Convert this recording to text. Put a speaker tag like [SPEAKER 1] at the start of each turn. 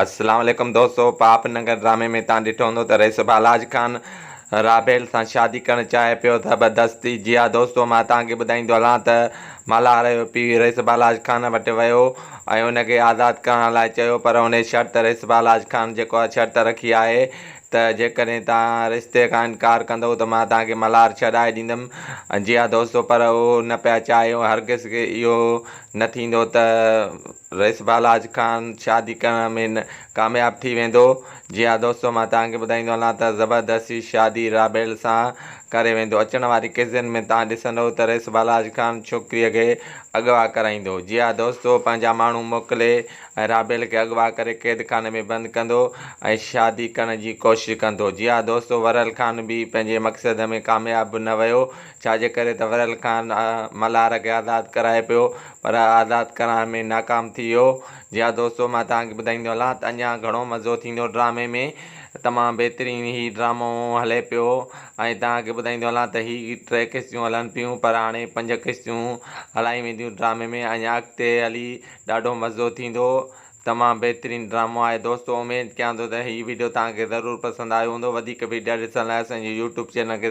[SPEAKER 1] السلام عليڪم دوستو پاپ ننگر ڊرامي ۾ تان ڏٺو هوندو ته رئيس بالاج خان رابيل سان شادي ڪرڻ چاهي پيو زبردستي جي ها دوستو مان توهان کي ٻڌائيندو هلان ته ملهار جو پيء رئيس بالاج خان وٽ ويو ۽ ان کي آزاد ڪرڻ لاء چيو پر ان شرط رئيس بالاج خان جيڪو آهي شرط رکي آهي ته جيڪڏهن توهان رشتي کان انڪار ڪندو ته مان توهان کي ملهار ڇڏائي ڏيندم جي ها دوستو پر هو نه پيا چاهي هرگز اهو نه ٿيندو ته رئيس بالاچ خان شادي ڪرڻ ۾ ڪامياب ٿي ويندو. جي ها دوستو مان توهان کي ٻڌائيندو هلان ته زبردستي شادي رابيل سان ڪري ويندو. اچڻ واري قسطن ۾ توهان ڏسندو ته رئيس بالاچ خان ڇوڪريء کي اغوا ڪرائيندو. جي ها دوستو پنهنجا ماڻهو موڪلي ۽ رابيل کي اغوا ڪري قيد خاني ۾ بند ڪندو ۽ شادي ڪرڻ جي ڪوشش ڪندو. جي ها دوستو ورل خان به پنهنجي مقصد ۾ ڪامياب نه ويو ڇا جي ڪري ته ورل خان ملهار کي آزاد ڪرائي پيو پر آزاد ڪرائڻ ۾ ناڪام ٿي ويو. جي ها دوستو مان توهان کي ٻڌائيندو هلان ته اڃا گهڻو مزو ٿيندو ڊرامي ۾ تمام بهترين هي ڊرامو هلي پيو ۽ توهان کي ٻڌائيندو هلان ته هي ٽي قسطيون هلن پيون پر هاڻي پنج قسطيون هلائي وينديون ڊرامي ۾ اڃا اڳتي هلي ڏاڍو مزو ٿيندو تمام بهترين ڊرامو آهي دوستو اميد ڪيان ٿو ته هي وڊيو توهان کي ضرور پسند آيو هوندو وڌيڪ وڊيا ڏسڻ لاء اسان جي يوٽيوب چينل کي.